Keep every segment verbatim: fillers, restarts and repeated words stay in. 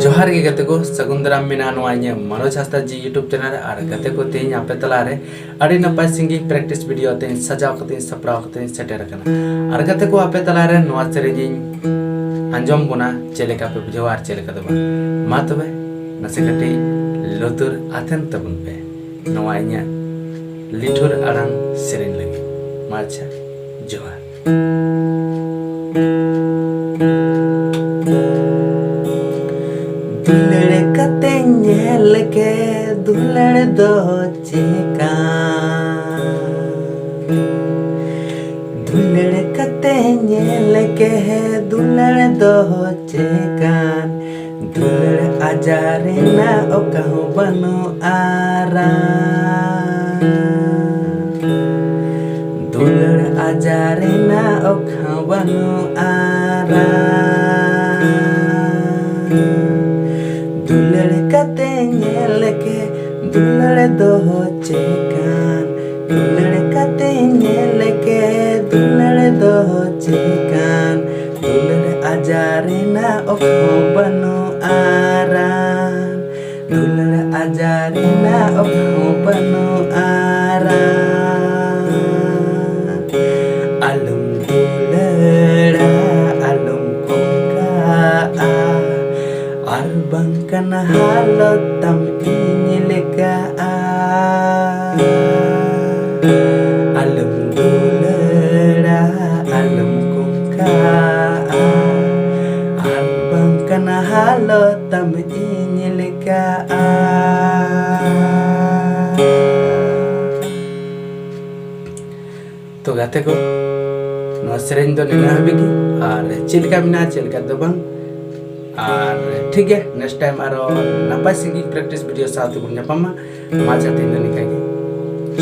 ᱡᱚᱦᱟᱨ ᱜᱮ ᱜᱟᱛᱮ ᱠᱚ, ᱥᱟᱹᱜᱩᱱ ᱫᱟᱨᱟᱢ ᱢᱮᱱᱟᱜᱼᱟ ᱱᱚᱣᱟ ᱤᱧᱟᱹᱜ ᱢᱟᱱᱳᱡᱽ ᱦᱟᱸᱥᱫᱟ ᱡᱤ YouTube channel ᱨᱮ᱾ ᱟᱨ ᱜᱟᱛᱮ ᱠᱚ, ᱛᱮᱦᱮᱧ ᱟᱯᱮ ᱛᱟᱞᱟᱨᱮ ᱟᱹᱰᱤ ᱱᱟᱯᱟᱭ singing practice video ᱟᱛᱮᱧ ᱥᱟᱡᱟᱣ ᱠᱟᱛᱮᱧ ᱥᱟᱯᱲᱟᱣ ᱠᱟᱛᱮᱧ ᱥᱮᱴᱮᱨ ᱟᱠᱟᱱᱟ᱾ ᱟᱨ ᱜᱟᱛᱮ ᱠᱚ, ᱟᱯᱮ ᱛᱟᱞᱟᱨᱮ ᱱᱚᱣᱟ ᱥᱮᱨᱮᱧ ᱤᱧ ᱟᱸᱡᱚᱢ ᱵᱚᱱᱟ, ᱪᱮᱫ ᱞᱮᱠᱟ ᱯᱮ ᱵᱩᱡᱷᱟᱹᱣᱟ ᱟᱨ ᱪᱮᱫ ᱞᱮᱠᱟ ᱫᱚ ᱵᱟᱝ᱾ ᱢᱟ ᱛᱚᱵᱮ, ᱱᱟᱥᱮ ᱠᱟᱹᱴᱤᱡ ᱞᱩᱛᱩᱨ ᱟᱛᱮᱱ ᱛᱟᱵᱚᱱ ᱯᱮ ᱱᱚᱣᱟ ᱤᱧᱟᱹᱜ ᱞᱤᱴᱷᱩᱨ ᱟᱲᱟᱝ ᱥᱮᱨᱮᱧ ᱞᱟᱹᱜᱤᱫ᱾ ᱢᱟ ᱟᱪᱪᱷᱟ, ᱡᱚᱦᱟᱨ᱾ ᱫᱩᱞᱟᱹᱲ ᱠᱟᱛᱮ ᱧᱮᱞ ᱠᱮ ᱫᱩᱞᱟᱹᱲ ᱫᱚ ᱪᱮᱠᱟᱱ? ᱫᱩᱞᱟᱹᱲ ᱠᱟᱛᱮ ᱧᱮᱞ ᱠᱮ ᱫᱩᱞᱟᱹᱲ ᱫᱚ ᱪᱮᱠᱟᱱ? ᱫᱩᱞᱟᱹᱲ ᱟᱡᱟᱨ ᱨᱮᱱᱟᱜ ᱚᱠᱟ ᱦᱚᱸ ᱵᱟᱹᱱᱩᱜᱼᱟ ᱨᱟᱱ᱾ ᱫᱩᱞᱟᱹᱲ ᱟᱡᱟᱨ ᱨᱮᱱᱟᱜ ᱚᱠᱟ ᱦᱚᱸ ᱵᱟᱹᱱᱩᱜᱼᱟ ᱨᱟᱱ᱾ ᱫᱩᱞᱟᱹᱲ ᱠᱟᱛᱮ ᱧᱮᱞ ᱠᱮ ᱫᱩᱞᱟᱹᱲ ᱫᱚ ᱪᱮᱠᱟᱱ? ᱫᱩᱞᱟᱹᱲ ᱠᱟᱛᱮ ᱧᱮᱞ ᱠᱮ ᱫᱩᱞᱟᱹᱲ ᱫᱚ ᱪᱮᱠᱟᱱ? ᱫᱩᱞᱟᱹᱲ ᱟᱡᱟᱨ ᱨᱮᱱᱟᱜ ᱚᱠᱟ ᱦᱚᱸ ᱵᱟᱹᱱᱩᱜᱼᱟ ᱨᱟᱱ᱾ ᱫᱩᱞᱟᱹᱲ ᱟᱡᱟᱨ ᱨᱮᱱᱟᱜ ᱚᱠᱟ ᱦᱚᱸ ᱵᱟᱹᱱᱩᱜᱼᱟ ᱨᱟᱱ᱾ ᱟᱞᱚᱢ ᱫᱩᱞᱟᱹᱲᱟ, ᱟᱞᱚᱢ ᱠᱚᱝᱠᱟᱜᱼᱟ, ᱟᱨ ᱵᱟᱝᱠᱷᱟᱱ ᱦᱟᱞᱚᱛ ᱛᱟᱢ ᱤᱧ ᱞᱮᱠᱟᱜᱼᱟ᱾ ᱟᱞᱚᱢ ᱫᱩᱞᱟᱹᱲᱟ, ᱟᱞᱚᱢ ᱠᱚᱝᱠᱟᱜᱼᱟ, ᱟᱨ ᱵᱟᱝᱠᱷᱟᱱ ᱦᱟᱞᱚᱛ ᱛᱟᱢ ᱤᱧ ᱞᱮᱠᱟᱜᱼᱟ᱾ ᱛᱚ ᱜᱟᱛᱮ ᱠᱚ, ᱱᱚᱣᱟ ᱥᱮᱨᱮᱧ ᱫᱚ ᱱᱤᱱᱟᱹᱜ ᱦᱟᱹᱵᱤᱡ ᱜᱮ᱾ ᱟᱨ ᱪᱮᱫ ᱞᱮᱠᱟ ᱢᱮᱱᱟᱜᱼᱟ, ᱪᱮᱫ ᱞᱮᱠᱟ ᱫᱚ ᱵᱟᱝ᱾ ᱟᱨ ᱴᱷᱤᱠ ᱜᱮᱭᱟ, next time ᱟᱨᱚ ᱱᱟᱯᱟᱭ singing practice video ᱥᱟᱶ ᱛᱮᱵᱚᱱ ᱧᱟᱯᱟᱢᱟ᱾ ᱢᱟ ᱟᱪᱪᱷᱟ, ᱛᱮᱦᱮᱧ ᱫᱚ ᱱᱤᱝᱠᱟ ᱜᱮ᱾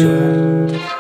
ᱡᱚᱦᱟᱨ᱾